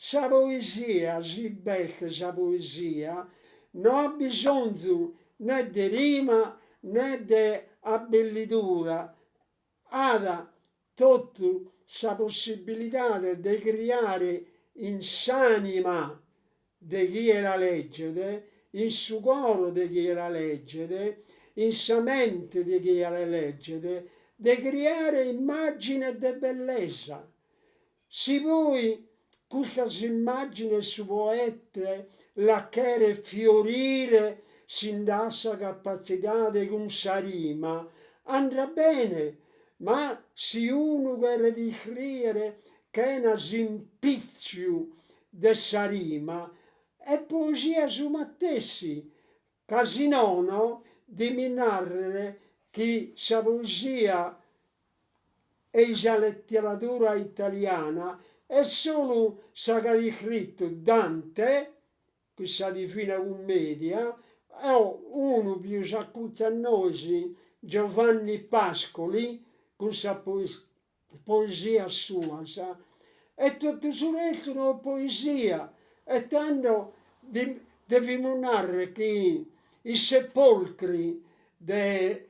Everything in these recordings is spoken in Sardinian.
Sa poesia, si b'est sa poesia, no at bisonzu ne de rima ne de abbellidura, at totu sa possibilidade de criare in s'anima de chie la leget, in su coro de chie la leget, in sa mente de chie la leget, de criare immàgines de bellesa. Si poi custas immàgines su poete la cheret fiorire si nd'at sa capatzidade cun sa rima, andat bene, ma si unu cheret iscrìere chena s'impìtziu de sa rima, est poesia su matessi, ca si nono dimis nàrrere chi sa poesia Ei sa leteradura italiana est solu sa ch'at iscritu Dante, cun sa Divina Cummedia, o unu pius acurtzu a nois, Giovanni Pascoli, cun sas poesias suas, e totu su restu no est poesia. E tando devimus narrer chi I sepolcri de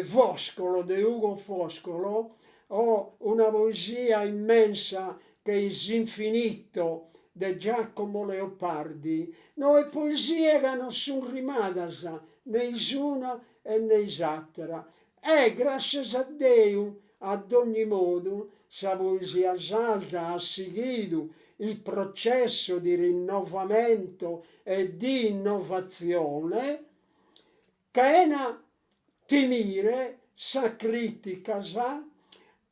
Foscolo, de Ugo Foscolo, o una poesia immensa che S'infinito de Giacomo Leopardi, no est poesia ca non sunt rimadas ne s'una e ne s'àtera. E gràssias a Deu, a dogni modu, sa poesia sarda at sighidu il processo di rinnovamento e di innovazione, chena timire sas crìticas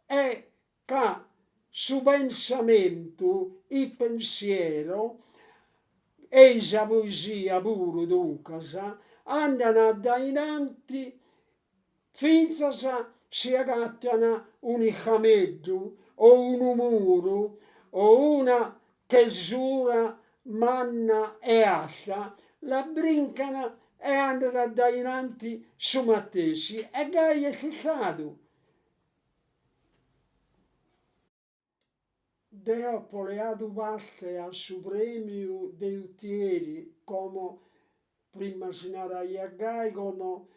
e ca su pensamentu, il pensiero, ei sa poesia puru duncas, andan a dae in anti fintzas si agatan un'isciameddu o unu muru o una chesura manna e arta, la brincan e andat a dae in anti su matessi e gai est istadu. Deo apo leadu parte a su prèmiu de Utieri, como prima si naraiat gai, como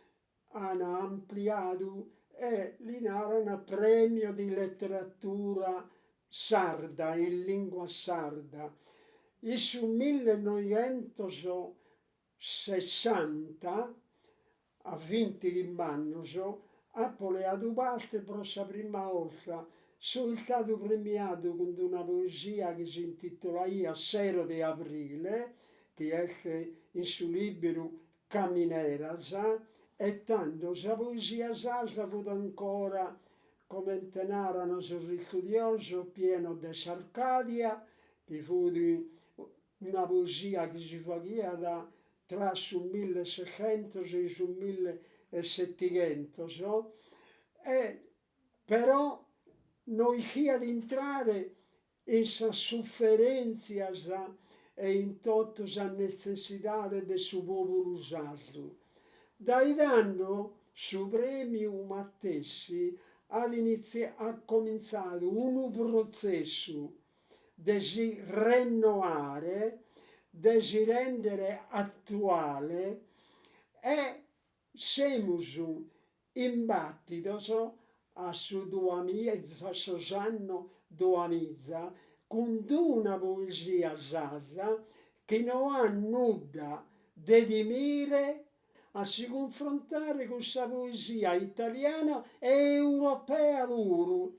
an ampliadu e li naran Premio di letteratura sarda, in lingua sarda. In su millennoighentos sessanta, a bintichimb'annos, apo leadu parte pro sa prima 'orta, so istadu premiadu cun d'una poesia chi s'intitulaiat Sero de abrile, chi est in su liberu Camineras, e tando sa poesia sarda fut ancora, comente naran sos istudiosos, pieno de s'Arcadia, chi fut una poesia chi si faghiat tra su milleseghentos e su millesettighentos e però no ischiat intrare in sas suferèntzias e in totu sa netzessidade de su pòbulu sardu. Dae tando su prèmiu matessi at at comintzadu unu protzessu de si rennoare, de si rèndere atuale e semus imbàtidos a su duamiza, a sos annos duamiza, cun d'una poesia sarda chi no at nudda de timire a si cunfrontare cun sa poesia italiana e europea puru.